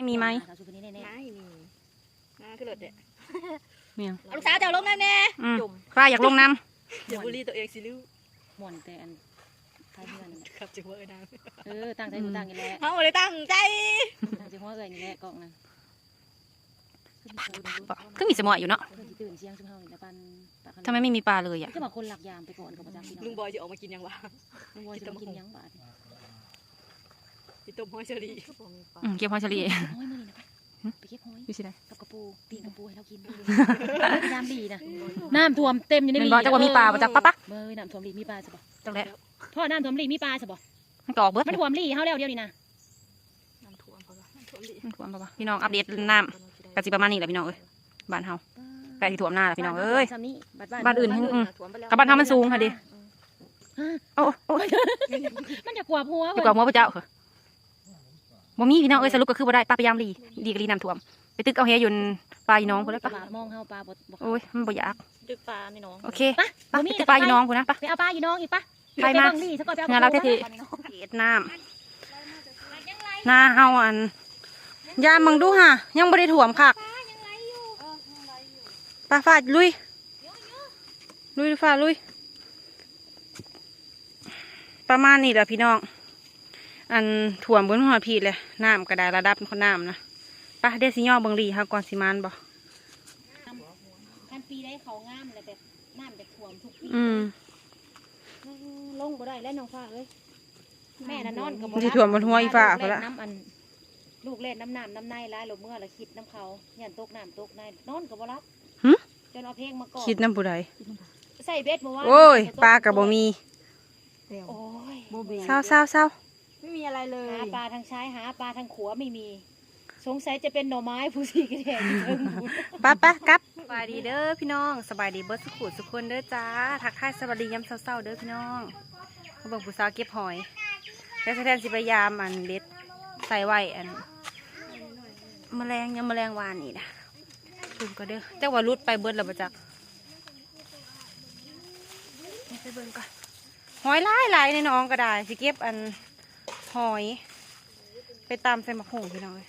ມີໄໝ? ໄມ້ນີ້ ມາຄືລົດເດ້ ແມ່ນຫຍັງ? ເອົາລູກສາວເຈົ້າລົງນຳແດ່. ອືມ ຟ້າຢາກລົງນຳ. ຢ່າບູລີຕົວເອງຊິລູກ. ມ່ວນແຕ່ອັນທ້າຍເຮືອນນັ້ນແຫຼະ ຂັບຈາກຫົວເອື້ອຍນາງ. ເອີ ຕັ້ງໃຈບໍ່ຕັ້ງນີ້ແຫຼະ ເຮົາບໍ່ໄດ້ຕັ້ງໃຈ ຕັ້ງຈາກຫົວເອື້ອຍນີ້ແຫຼະກ້ອງນັ້ນ. ຄືມີສະໝໍ້ຢູ່ເນາະ ຄືຊິຕື່ນສຽງຊຸມເຮົານີ້ລະ. ປານ ທຳໄມໄມ່ມີປາເລີຍອະ? ຈະວ່າຄົນລັກຍາມໄປກ່ອນກໍບໍ່ຈັກພີ່ນ້ອງ. ລຸງບອຍຊິອອກມາກິນຫຍັງວະ? ລຸງບອຍຊິມາກິນຫຍັງບາດນີ້? ຊິຕົ້ມຫອຍສາລີ. ອືມ ເກັບຫອຍສາລີ. ຫອຍມື້ນີ້ນະ ໄປ ຫຶ ໄປເກັບຫອຍ ຢູ່ຊິໃດ? ກັບກະປູ ປີ້ງກະປູໃຫ້ລາວກິນ ຍາມຫຼີນະ. ນ້ຳຖ້ວມເຕັມຢູ່ໃນ ແມ່ນບໍ່? ຈັກວ່າມີປາບໍ່ຈັກ. ປະ ປະ ເບິ່ງນ້ຳຖ້ວມຫຼີມີປາຊະບໍ່? ຈັກແຫຼະ ເພາະນ້ຳຖ້ວມຫຼີມີປາຊະບໍ່? ມັນກໍອອກເບິດ ມັນຖ້ວມຫຼີເຮົາແລ້ວດຽວນີ້ນະ. ນ້ຳຖ້ວມບໍ່ວະ? ນ້ຳຖ້ວມບໍ່ວະ? ພີ່ນ້ອງ ອັບເດດນ້ຳ ກໍຊິປະມານນີ້ແຫຼະພີ່ນ້ອງເອີຍ ບ້ານເຮົາໃກ້ຊິຖ້ວມນາແລ້ວພີ່ນ້ອງເອີຍ. ບ້ານອື່ນ ອືມ ກໍບ້ານເຮົາມັນສູງຫັ້ນເດ. ໂອ້ ໂອ້ ມັນຈະກວມຫົວ ຈະກວມຫົວພວກເຈົ້າ. ບໍ່ມີພີ່ນ້ອງເອີຍ ສະຫຼຸບກໍຄືບໍ່ໄດ້. ປາ ໄປຍາມຫຼີ ດີກະລີນ້ຳຖ້ວມ ໄປຕຶກເອົາແຫຢູ່ປາຢູ່ໜອງພຸ້ນແຫຼະ. ປາມອງເຮົາ ປາບໍ່ ບໍ່ ໂອ້ຍ ມັນບໍ່ຢາກ ຕຶກປາໃນໜອງ. ໂອເຄ ປາ ໄປ ບໍ່ມີ ຕຶກປາຢູ່ໜອງພຸ້ນນະ. ປາ ໄປເອົາປາຢູ່ໜອງອີກ ປາ ໄປມາ ໄປເບິ່ງລີ້ສະກ່ອນ ໄປເອົາປາ. ເຂດນ້ຳນາເຮົາ ອັນ ຍາມເບິ່ງດູຫາ ຍັງບໍ່ໄດ້ຖ້ວມຄັກ. ປາ ຟ້າລຸຍ ລຸຍ ຟ້າລຸຍ. ປະມານນີ້ແຫຼະພີ່ນ້ອງ ອັນຖ້ວມເບິດຮອດພີ້ແຫຼະ ນ້ຳກໍໄດ້ ລະດັບນ້ຳນະ. ປະ ດຽວຊິຍໍເບິ່ງລີ້ເຮົາກ່ອນ ຊິມານບໍ່? ຄັນປີໃດເຂົ້າງາມແລ້ວແບບນ້ຳຈະຖ້ວມທຸກປີ. ອືມ ເອີ ລົງບໍ່ໄດ້ແລ້ວນ້ອງຟ້າເອີຍ. ແມ່ນະ ນອນກໍບໍ່ຫຼັບ ມັນຊິຖ້ວມຮອດຫົວອີ່ຟ້າພຸ້ນລະ. ລູກແລ່ນນຳນ້ຳນຳໃນຫຼາຍ ລົມເມືອລະຄິດນຳເຂົາ ຢ້ານຕົກນ້ຳຕົກໃນ ນອນກໍບໍ່ຫຼັບ. ຫຶ ຈົນເອົາເພງມາກ່ອນ. ຄິດນຳຜູ້ໃດ? ໃສ່ເບັດມື້ວານ ໂອ້ຍ ປາກໍບໍ່ມີ. ໂອ້ຍ ບໍ່ມີ ເຊົາໆໆ ໄມ່ມີອະໄລເລີຍ ຫາປາທາງຊ້າຍ ຫາປາທາງຂວາໄມ່ມີ. ສົງໄສຈະເປັນໜໍ່ໄມ້ຜູ້ສີກະແດງຢູ່ເທິງພຸ້ນ. ໄປໆ ກັບ. ສະບາຍດີເດີພີ່ນ້ອງ ສະບາຍດີເບິດສຸຂູສຸຄົນເດີຈ້າ. ທັກທາຍສະບາຍດີຍາມເຊົ້າໆເດີພີ່ນ້ອງ. ມາເບິ່ງຜູ້ສາວເກັບຫອຍ ແລ້ວສະແທນຊິໄປຢາມອັນເບັດໃສ່ໄວ້ອັນ ມະແລງ ຍາມມະແລງວານນີ້ນະ. ເບິ່ງກ່ອນເດີ ຈັກວ່າຫຼຸດໄປເບິດແລ້ວບໍ່ຈັກ. ໄປເບິ່ງກ່ອນ ຫອຍຫຼາຍໆ ໃນໜອງກໍໄດ້ ຊິເກັບອັນຫອຍໄປຕຳໃສ່ໝາກຫຸ່ງພີ່ນ້ອງເອີຍ.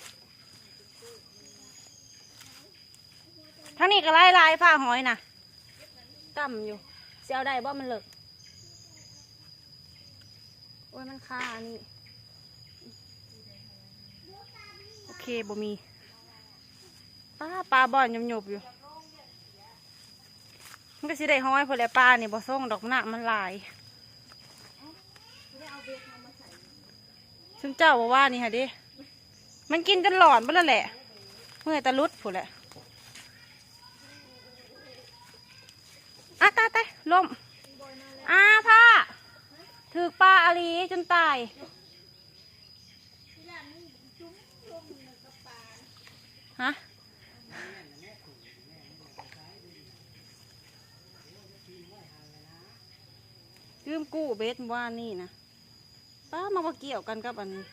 ທາງນີ້ກໍຫຼາຍໆ ຝາຫອຍນະ ຕ່ຳຢູ່ ຊິເອົາໄດ້ບໍ່? ມັນເລິກ ໂອ້ຍ ມັນຄາອັນນີ້. ໂອເຄ ບໍ່ມີ ປາ ປາບ່ອນຫຍົບໆຢູ່. ມັນກໍຊິໄດ້ຫອຍພຸ້ນແຫຼະ ປານີ້ບໍ່ສົ່ງດອກ ນ້ຳມັນຫຼາຍ. ຊຸມເຈົ້າບໍ່ວ່ານີ້ຫາເດ້ ມັນກິນຈົນຫຼອນເບິດແລ້ວແຫຼະ ເມື່ອຍແຕ່ຫຼຸດພຸ້ນແຫຼະ. ອາ ຕາຍໆ ລົ້ມ ອາ ພ້າ ຖືກປາອາຫຼີຈົນຕາຍ. ຮະ ລືມກູ້ເບັດວານນີ້ນະ. ປ້າ ມັນບໍ່ກ່ຽວກັນກັບອັນນີ້.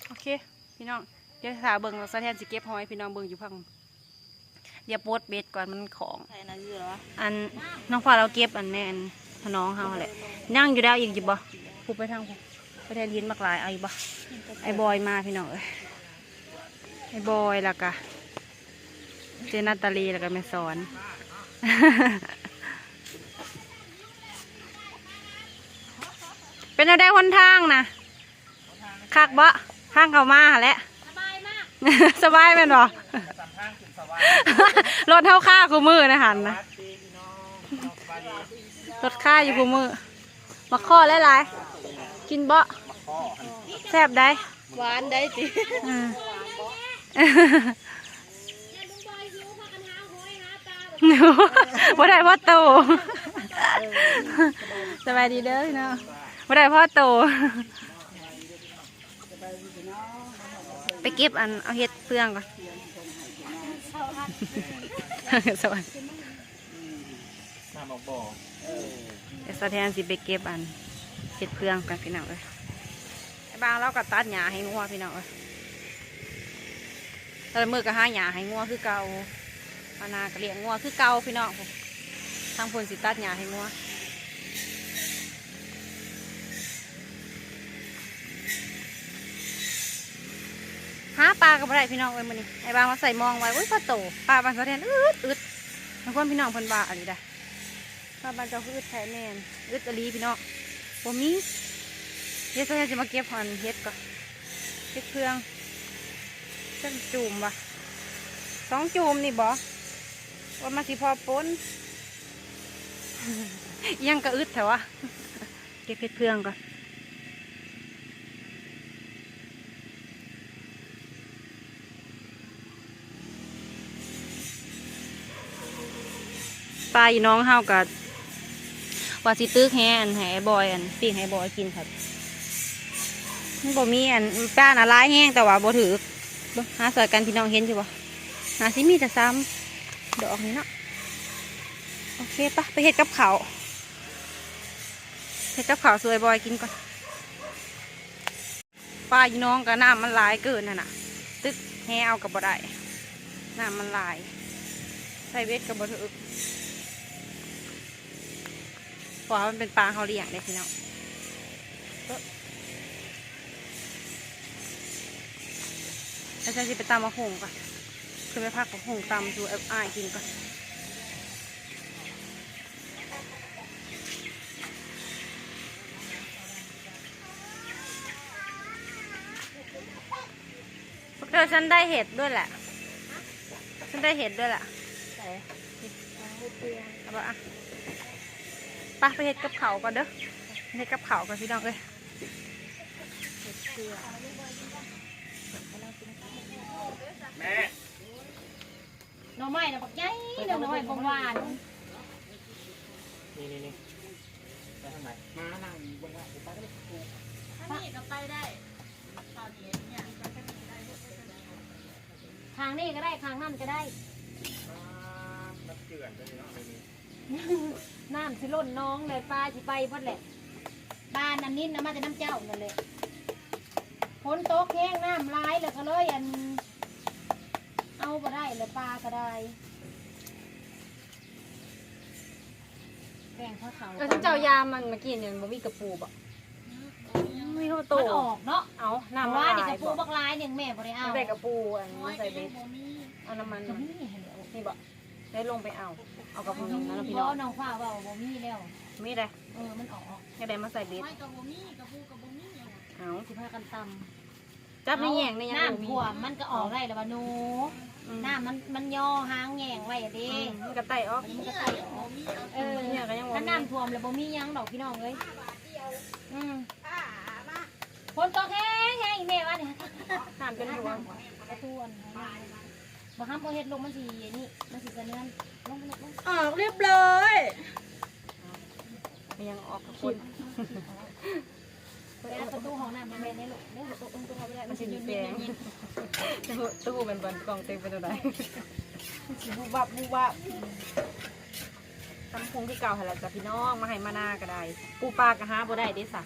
ໂອເຄ ພີ່ນ້ອງ ດຽວຖ້າເບິ່ງສາວແທນຊິເກັບຫອຍ ພີ່ນ້ອງເບິ່ງຢູ່ພັງ. ດຽວປົດເບັດກ່ອນ ມັນຂອງ. ອັນນ້ອງຟ້າລາວເກັບອັນໃນອັນຂະໜອງເຮົາຫັ້ນແຫຼະ. ຍັງຢູ່ແລ້ວ ອີກຢູ່ບໍ່? ຜູ້ໄປທາງຜູ້ ໄປແທນຫີນບັກຫຼາຍ ເອົາຢູ່ບໍ່? ໄອ້ບອຍມາ ພີ່ນ້ອງເອີຍ ໄອ້ບອຍ ແລ້ວກະເຈນາຕາລີ ແລ້ວກະແມ່ສອນ. ເປັນແນວໃດຫົນທາງນະ? ຄັກບໍ່? ທາງເຂົ້າມາຫັ້ນແຫຼະ ສະບາຍມາກ ສະບາຍແມ່ນບໍ່? ລົດເຮົາຄາຄູ່ມື້ໃນຫັ້ນນະ ລົດຄາຢູ່ຄູ່ມື້. ໝາກຂໍ້ຫຼາຍໆ ກິນບໍ່? ແຊບໃດ໋ ຫວານໃດ໋ຕິ. ເອີ ບໍ່ໄດ້ພໍໂຕ. ສະບາຍດີເດີພີ່ນ້ອງ ບໍ່ໄດ້ພໍໂຕ. ໄປເກັບອັນ ເອົາເຫັດເຟືອງກ່ອນ ສະບາຍ. ນ້ຳອອກບໍ່? ເອີ ດຽວສາວແທນຊິໄປເກັບອັນເຫັດເຟືອງກ່ອນ ພີ່ນ້ອງເອີຍ. ອ້າຍບາງລາວກໍຕັດຫຍ້າໃຫ້ງົວ ພີ່ນ້ອງເອີຍ. ແຕ່ລະມື້ກໍຫາຫຍ້າໃຫ້ງົວຄືເກົ່າ ປານາກໍລ້ຽງງົວຄືເກົ່າ ພີ່ນ້ອງ. ທາງພຸ້ນຊິຕັດຫຍ້າໃຫ້ງົວ. ປາກໍບໍ່ໄດ້ພີ່ນ້ອງເອີຍ ມື້ນີ້ອ້າຍບ່າວມາໃສ່ມອງໄວ້. ໂອ້ຍ ປາໂຕ ປາບ້ານສາວແທນອຶດໆ ນຳຄວາມພີ່ນ້ອງເພິ່ນວ່າອີ່ຫຼີດາ. ປາບ້ານເຈົ້າຄືອຶດແທ້ແມ່ນ ອຶດອີ່ຫຼີພີ່ນ້ອງ ບໍ່ມີ. ດຽວສາວແທນຊິມາເກັບອັນເຫັດກ່ອນ ເຫັດເຟືອງ ຈັກຈູມວະ ສອງຈູມນີ້ບໍ ວ່າມາຊິພໍປົນ ອີ່ຫຍັງກະອຶດແທ້ວະ. ເກັບເຫັດເຟືອງກ່ອນ. ປາຢູ່ໜອງເຮົາກໍວ່າຊິຕຶກແຫ ອັນ ໃຫ້ອ້າຍບອຍ ອັນ ປີ້ງໃຫ້ອ້າຍບອຍກິນ ຄັບ ມັນບໍ່ມີ ອັນ ປານະຫຼາຍແຮງ ແຕ່ວ່າບໍ່ຖືກ. ເບິ່ງ ຫາຊ່ອຍກັນ ພີ່ນ້ອງເຫັນຢູ່ບໍ່? ໜ້າຊິມີແຕ່ສາມດອກນີ້ເນາະ. ໂອເຄ ໄປ ໄປເຮັດກັບເຂົ້າ ເຮັດກັບເຂົ້າຊ່ວຍບອຍກິນກ່ອນ. ປາຢູ່ໜອງກໍນ້ຳມັນຫຼາຍເກີນຫັ້ນນະ ຕຶກແຫເອົາກໍບໍ່ໄດ້ ນ້ຳມັນຫຼາຍ ໃສ່ເບັດກໍບໍ່ຖືກ ເພາະວ່າມັນເປັນປາເຮົາລ້ຽງເດ້ພີ່ນ້ອງ. ແລ້ວຊິໄປຕຳໝາກຫຸ່ງກ່ອນ ຄືໄປພັກໝາກຫຸ່ງຕຳສູ່ອ້າຍກິນກ່ອນ. ພວກເຈົ້າ ສັນໄດ້ເຫັດດ້ວຍແຫຼະ ສັນໄດ້ເຫັດດ້ວຍແຫຼະ. ເອົາບໍ່ອະ ໄປ ໄປເຮັດກັບເຂົ້າກ່ອນເດີ ເຮັດກັບເຂົ້າກ່ອນພີ່ນ້ອງເອີຍ. ແມ່ ໜໍ່ໄມ້ນະບັກໃຫຍ່ ໜໍ່ໄມ້ບົງຫວານ. ນີ້ໆໆ ໄປທາງໃດ? ມານັ່ງຢູ່ເບິ່ງວ່າ ໄປໄດ້ ທາງນີ້ກໍໄປໄດ້ ຂ້າງນີ້ກໍໄດ້ ຂ້າງນັ້ນກໍໄດ້. ນ້ຳເຈື່ອນເລີຍເນາະ ນີ້ ນ້ຳຊິລົ້ນໜອງເລີຍ ປາຊິໄປເບິດແຫຼະ. ປາອັນນີ້ນະ ມາແຕ່ນຳເຈົ້ານັ້ນແຫຼະ ຝົນຕົກແຮງ ນ້ຳຫຼາຍ ແລ້ວກໍເລີຍ ອັນ ເອົາບໍ່ໄດ້ແລ້ວ ປາກໍໄດ້. ແກງພາເຂົາ ແລ້ວເຈົ້າຢາມມັນເມື່ອກີ້ນີ້ ມັນບໍ່ມີກະປູບໍ? ອືມ ມີຫົວໂຕ ມັນອອກເນາະ. ເອົ້າ ນ້ຳມັນຫຼາຍ ກະປູບັກຫຼາຍໜຶ່ງ ແມ່ບໍ່ໄດ້ເອົາ ຢາກໄດ້ກະປູ ອັນ ມາໃສ່ເບັດ ເອົານ້ຳມັນ ກະມີຫັ້ນແຫຼະ ນີ້ບໍ? ໄດ້ລົງໄປເອົາ ເອົາກະປູນັ້ນນະພີ່ນ້ອງ. ນ້ອງຟ້າເວົ້າບໍ່ມີແລ້ວ ມີໄດ໋. ເອີ ມັນອອກ ຢາກໄດ້ມາໃສ່ເບັດ ກະປູກໍບໍ່ມີ ກະປູກໍບໍ່ມີ. ເອົ້າ ຊິພາກັນຕຳ ຈັບໃນແຍງໃນຫຍັງ ນ້ຳຖ້ວມມັນກໍອອກໄດ້ລະວ່າໜູ. ອືມ ນ້ຳມັນ ມັນຍໍຫາງແຍງໄວ້ເດ້. ອືມ ມັນກໍໄຕ່ອອກ ມັນກໍໄຕ່ອອກ. ເອີ ນ້ຳຖ້ວມແລ້ວບໍ່ມີຫຍັງດອກພີ່ນ້ອງເອີຍ. ອືມ ຝົນຕົກແຮງໆ ອີແມ່ວ່ານີ້ ນ້ຳຈົນຖ້ວມປະຕູ. ອັນ ບໍ່ຫ້າມບໍ່ເຮັດລົງ ມັນຊິນີ້ ມັນຊິສະເໜືອນ. ລົງໄປລູກ ລົງ ອອກຮຽບຮ້ອຍ. ມັນຍັງອອກກັບຄົນ ໄປເອົາປະຕູຫ້ອງນ້ຳໃຫ້ແມ່ແດ່ລູກເດີ. ມັນຊິແຍງ ຕູ້ແມ່ນບ່ອນກ້ອງເຕັມໄປເທົ່າໃດ ມັນຊິວຸບວັບວຸບວັບ. ຕຳບັກຫຸ່ງຄືເກົ່າຫັ້ນລະຈ້າພີ່ນ້ອງ ມາໄຮ່ມານາກໍໄດ້ ປູປາກໍຫາບໍ່ໄດ້ເດ້ຊະ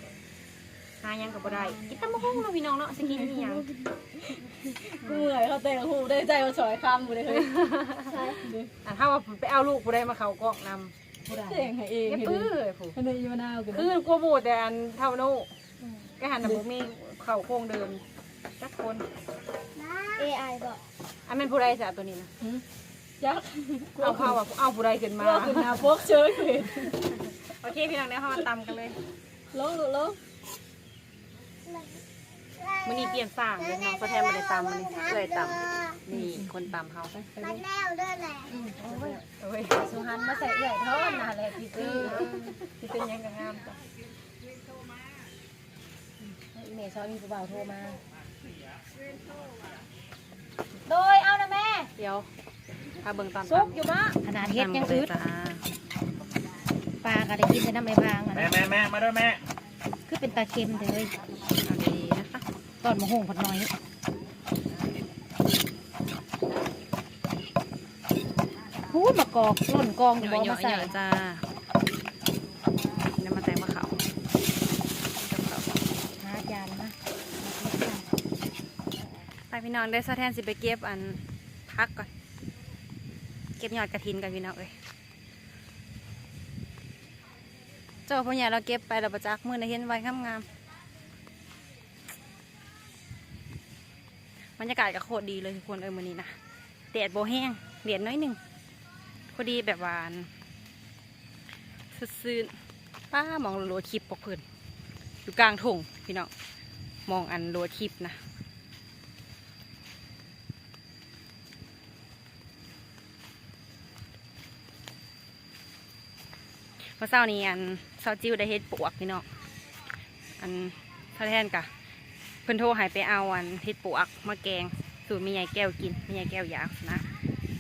ຫາຫຍັງກໍບໍ່ໄດ້ ກິນຕຳບັກຫຸ່ງເນາະພີ່ນ້ອງເນາະ. ຊິກິນອີຫຍັງ ເມື່ອຍ ເຂົາແຕ່ງຫູໄດ້ໃຈວ່າສອຍຄຳບໍ່ໄດ້ເຮີ້ຍ. ອັນເຮົາວ່າໄປເອົາລູກຜູ້ໃດມາເຂົ້າກ້ອງນຳ ຜູ້ໃດ ແຕ່ງໃຫ້ເອງ ຢ່າ ເອີຍ ຜູ້ ອັນນີ້ອີມະນາວ ຄືກົວໝູ່ແຕ່ອັນເທົ່າໂນ. ອືມ ກະຫັ້ນນະ ບໍ່ມີເຂົ້າໂຄງເດີມຈັກຄົນ ເອໄອບໍ? ອັນແມ່ນຜູ້ໃດຊະໂຕນີ້ນະ? ຫື ຈັກ ເອົາເຂົາວ່າ ເອົາຜູ້ໃດຂຶ້ນມາ ເອົາຂຶ້ນໜ້າປົກເຊີຍ. ໂອເຄພີ່ນ້ອງ ດຽວເຮົາມາຕຳກັນເລີຍ ລົງລູກລົງ. ມື້ນີ້ປ່ຽນສ້າງເດ້ ນ້ອງສະແທນບໍ່ໄດ້ຕຳ ມື້ນີ້ເອື້ອຍຕຳ. ນີ້ຄົນຕຳເຮົາ ມາແລ້ວເດີແຫຼະ. ອືມ ໂອ້ຍ ໂອ້ຍ ສຸຫັນມາໃສ່ເອື້ອຍທອນນະແຫຼະ ຊິເປັນ ເອີ ຊິເປັນຫຍັງກໍງາມຕົວະ. ອີແມ່ຊອຍມີຜູ້ບ່າວໂທມາ ໂດຍ ເອົານະແມ່ ດຽວ ຖ້າເບິ່ງຕອນ ສຸກຢູ່ບໍ? ຂະໜາດເຫັດຍັງອຶດ ປາກໍໄດ້ກິນແຕ່ນ້ຳໄອ້ບາງ. ແມ່ ແມ່ ແມ່ ມາເດີແມ່ ຄືເປັນຕາເຄັມແທ້ເລີຍ. ເອົາດີໆ ນະຄະ ຕອນໝາກຫຸ່ງພັດໜ້ອຍ. ໂອ້ຍ ໝາກກອກຫຼົ່ນກອງຢູ່ບໍ່ ເຍາະໆ ມາໃສ່ ເຍາະໆ ຈ້າ. ໄດ້ມາແຕ່ງມາເຂົ້າ ຫາຈານມາ ໄປພີ່ນ້ອງເດີ. ສາວແທນຊິໄປເກັບອັນຜັກກ່ອນ ເກັບຍອດກະຖິນກ່ອນພີ່ນ້ອງເອີຍ. ເຈົ້າພໍ່ໃຫຍ່ລາວເກັບໄປແລ້ວບໍ່ຈັກ ມື້ໃດເຫັນໄວ້ງາມໆ. ບັນຍາກາດກໍໂຄດດີເລີຍທຸກຄົນເອີຍ ມື້ນີ້ນະ ແດດບໍ່ແຮງ ແດດໜ້ອຍໜຶ່ງ ພໍດີແບບວ່າ ອັນ ສົດຊື່ນ. ປ້າ ໝ່ອງໂຫຼດຄລິບພວກເພິ່ນ ຢູ່ກາງທົ່ງພີ່ນ້ອງ ໝ່ອງອັນໂຫຼດຄລິບນະ. ເມື່ອເຊົ້ານີ້ ອັນ ສາວຈິ້ວໄດ້ເຫັດປວກພີ່ນ້ອງ ອັນ ສາວແທນກະ ເພິ່ນໂທໃຫ້ໄປເອົາ ອັນ ເຫັດປວກມາແກງສູ່ແມ່ໃຫຍ່ແກ້ວກິນ ແມ່ໃຫຍ່ແກ້ວຢາກນະ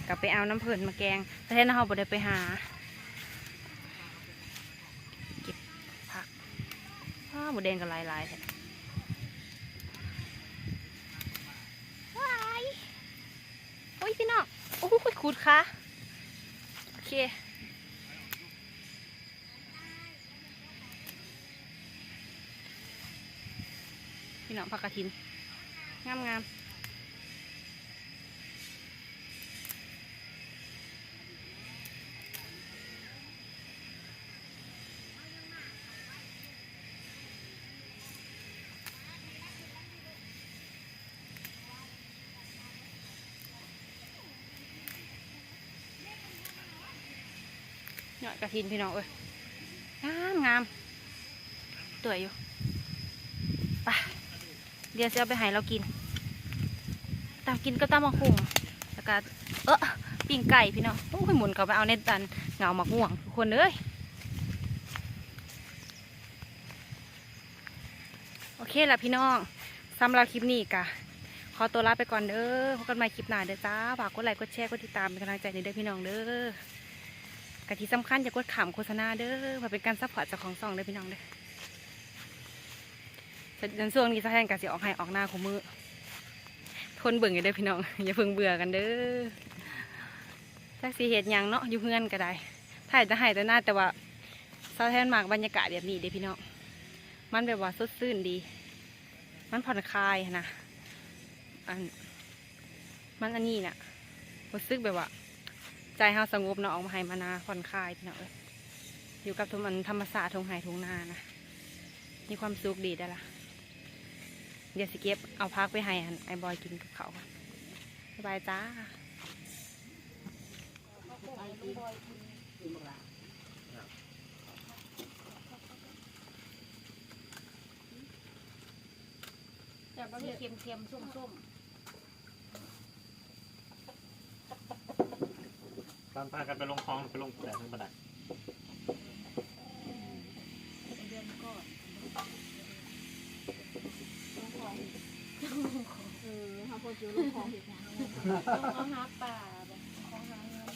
ກະໄປເອົານຳເພິ່ນມາແກງ. ສາວແທນເຮົາບໍ່ໄດ້ໄປຫາເກັບຜັກ. ອ້າ ໝົດແດງກໍຫຼາຍໆແທ້ ວ້າຍ. ໂອ້ຍ ພີ່ນ້ອງ ໂອ້ຍ ຂູດຂາ ໂອເຄ ພີ່ນ້ອງ ຜັກກະຖິນ ງາມໆ. ຍອດກະຖິນພີ່ນ້ອງເອີຍ ງາມໆ ຕົວະຢູ່ ໄປ ດຽວຊິເອົາໄປໃຫ້ລາວກິນ ຕຳ ກິນກັບຕຳບັກຫຸ່ງ ແລ້ວກະ ເອີ ປີ້ງໄກ່ພີ່ນ້ອງ. ໂອ້ຍ ໝູນເຂົ້າໄປເອົາໃນອັນເຫງົ້າໝາກມ່ວງທຸກຄົນເອີຍ. ໂອເຄລະພີ່ນ້ອງ ສຳລັບຄລິບນີ້ກະຂໍຕົວລາໄປກ່ອນເດີ ພົບກັນໃໝ່ຄລິບໜ້າເດີຈ້າ. ຝາກກົດໄລ ກົດແຊ ກົດຕິດຕາມເປັນກຳລັງໃຈໃຫ້ເດີພີ່ນ້ອງເດີ. ກະທີ່ສຳຄັນຢ່າກົດຂ້າມໂຄສະນາເດີ ເພື່ອເປັນການຊັບພອດເຈົ້າຂອງຊ່ອງເດີພີ່ນ້ອງເດີ. ສ່ວນ ຊ່ວງນີ້ສາວແທນກະຊິອອກໄຮ່ອອກນາຄູ່ມື້ ທົນເບິ່ງຢູ່ເດີພີ່ນ້ອງ ຢ່າເພິ່ງເບື່ອກັນເດີ. ຈັກຊິເຮັດຫຍັງເນາະ ຢູ່ເຮືອນກໍໄດ້ ຖ່າຍແຕ່ໄຮ່ແຕ່ນາ ແຕ່ວ່າສາວແທນມັກບັນຍາກາດແບບນີ້ເດ້ພີ່ນ້ອງ ມັນແບບວ່າສົດຊື່ນດີ ມັນຜ່ອນຄາຍຫັ້ນນະ ອັນ ມັນອັນນີ້ນະ ຮູ້ສຶກແບບວ່າໃຈເຮົາສະຫງົບເນາະ ອອກມາໄຮ່ມານາຜ່ອນຄາຍພີ່ນ້ອງເອີຍ ຢູ່ກັບທຸ່ມ ອັນ ທຳມະຊາດ ທົ່ງໄຮ່ທົ່ງນານະ ມີຄວາມສຸກດີໄດ໋ລະ. ດຽວຊິເກັບເອົາຜັກໄປໃຫ້ ອັນ ອ້າຍບອຍກິນກັບເຂົ້າກ່ອນ ບາຍບາຍຈ້າ. ແບບວ່າເຄັມໆ ສົ້ມໆ ຕອນພາກັນໄປລົງຄອງ ໄປລົງແຕ່ເທິງບັນໄດ ເດືອນກ່ອນ ລົງຄອງ ເອີ ເຮົາບໍ່ຊິລົງຄອງເຮັດຫຍັງ ລົງຄອງຫາປາບໍ ຄອງຫາເງິນ.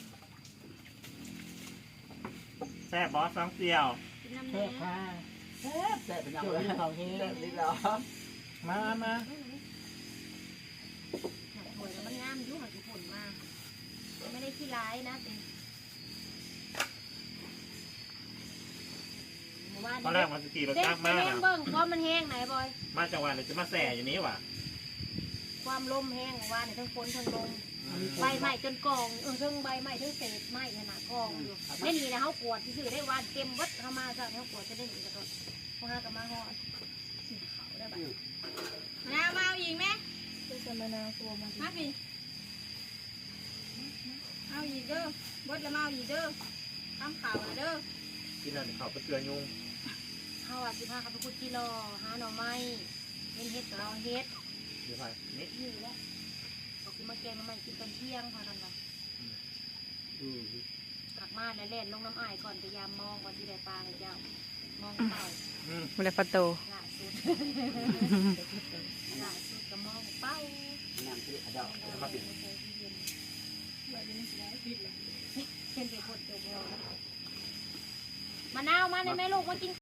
ແຊບບໍ່ ຊອງສ່ຽວ? ກິນນຳແດ່ ແຊບຄ່ະ ແຊບ ແຊບ ເປັນຫຍັງ ເຂົ້າແຮງ ແຊບອີ່ຫຼີ ມາ ມາ ໜ້າຖ້ວຍແລ້ວມັນງາມຢູ່ ຫາກຊິພົ້ນມາ ມັນບໍ່ໄດ້ຂີ້ຮ້າຍນະ ເປັນ ມື້ວານ ຕອນແລກວ່າຊິຂີ່ລົດຈັກມາ ເບິ່ງຄວາມມັນແຮງໃດ໋ບອຍ ມາຈັງຫວະນີ້ຈະມາແຊ່ຢູ່ນີ້ຫວາ ຄວາມລົມແຮງ ມື້ວານນີ້ທັງຝົນທັງລົມ ອືມ ໃບໄມ້ຈົນກອງ ເອີ ເທິງໃບໄມ້ເທິງເສດໄມ້ຫັ້ນນະກອງຢູ່ ໃນນີ້ນະ ເຮົາກວດຊື່ໆໄດ້ ວານເຕັມເບິດ ເຮົາມາຊະ ເຮົາກວດຈະໄດ້ນີ້ກະໂດດ ພວກເຮົາກະມາຮອດ ກິນເຂົ້າໄດ້ບາດ ອືມ ມະນາວ ມາເອົາອີກແມ ເປັນສະມະນາວຕົວມາ ມາພີ້ ເອົາອີກເດີ ເບິດແລ້ວມາເອົາອີກເດີ ຄຳເຂົ້ານະເດີ ກິນນັ້ນເຂົ້າໄປເກືອຍຸງ ເຮົາວ່າຊິພາເຂົາໄປຂຸດຈີ່ລໍ່ ຫາໜໍ່ໄມ້ ເຫັນເຫັດກະເອົາເຫັດ ຢູ່ໃສ ນີ້ ນີ້ແຫຼະ ເຂົາຊິມາແກງໜໍ່ໄມ້ກິນຕອນທ່ຽງ ພາກັນວ່າ ອືມ ອືມ ກັບມາແລ້ວແລ່ນລົງນຳອ້າຍກ່ອນ ໄປຢາມມອງ ກ່ອນຊິໄດ້ປາໃຫ້ເຈົ້າ ມອງເປົ້າ ອືມ ບໍ່ໄດ້ພໍໂຕ ຫຼ້າສຸດ ຫຼ້າສຸດກໍມອງເປົ້າ ນ້ຳຊິເຂົາເຈົ້າ ມາປິດ ເປັນໄປພົ້ນໂຕບໍ່ ມະນາວ ມາແດ່ແມ່ລູກ ມາກິນ